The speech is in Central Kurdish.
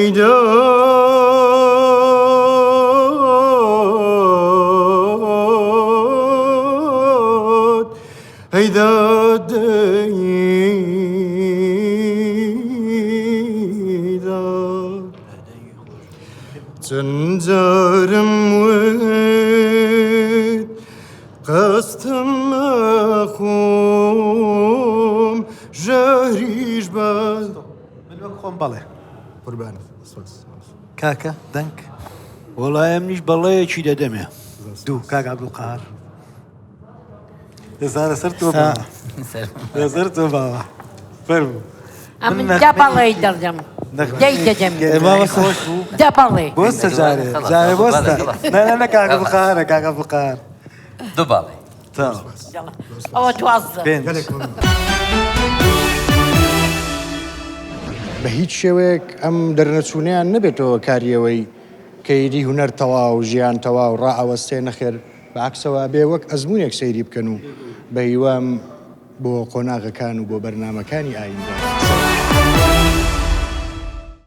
هەی داد هەی داد دەی داد چەند جارم وت قەستم مەخۆم ژەهریش بە من وەک خۆم بەڵێ. قوربانت سپاس. کاکە دەنگ. وەڵای ئەمنیش بەڵێیەکی دەدەمێ. دوو کاک عەبدولقاهار. ئێستا لەسەر تۆ باوە. لەسەر تۆ باوە. فەرموو. ئەمن دە بەڵێی دەدەم. دەی دەدەم. خۆش بوو. دە بەڵێ. بۆستە جارێ. جارێ بۆستە. نا نا نا کاک عەبدولقاهارە کاک عەبدولقاهار. دوو بەڵێ. تەواو. ئەوە 12. پێنج. بە هیچ شێوەیەک ئەم دەرنەچوونەیان نەبێتەوە کاری ئەوەی کە ئیدی هونەر تەواو، ژیان تەواو، ڕائەوەستێ، نەخێر بە عەکسەوە ئەبێ وەک ئەزموونێک سەیری بکەن و بە هیوام بۆ قۆناغەکان و بۆ بەرنامەکانی ئایندە سەرکەوتن.